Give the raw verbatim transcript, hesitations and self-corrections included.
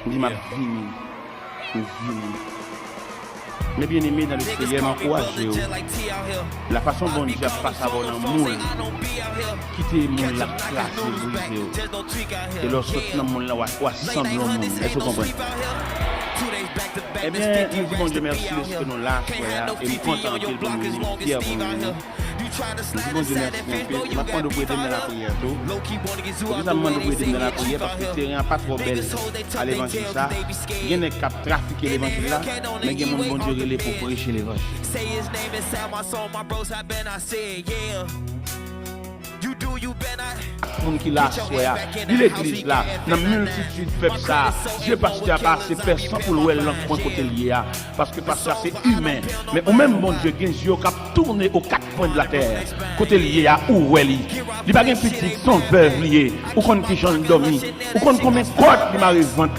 M di m ap vini. M vini. Men byeneme nan le Seyè, m ankouraje w. La fason Bondye ap pase avè w nan moul, kite moul la kraze, brize w. E lè w sot nan moul la, w a, w a sanble yon moun. Èske w konprann? Ebyen, nou di Bondye mèsi dèske nou la, frè a, e m kontan anpil pou nou, m fyè pou nou. M di Bondye mèsi anpil. M ap mande w pou ede m nan lapriyè tou. Poukisa m mande w pou ede m nan lapriyè? Paske teren an pa twò bèl a levanjil sa. Gen nèg k ap trafike levanjil la, men gen moun Bondye rele pou preche levanjil. Ak moun ki la aswè a, di legliz la, nan miltitid pèp sa a, zye pastè a pa ase pèsan pou l wè lank mwen kote l ye a. Paske pastè a se imen. Men ou menm Bondye gen zye w k ap tounen o kat kwen de latè. Kote l ye a, ou wè li. Li pa gen pitit, se yon vèv li ye. Ou konn kijan l dòmi. Ou konn konbyen kòd li mare vant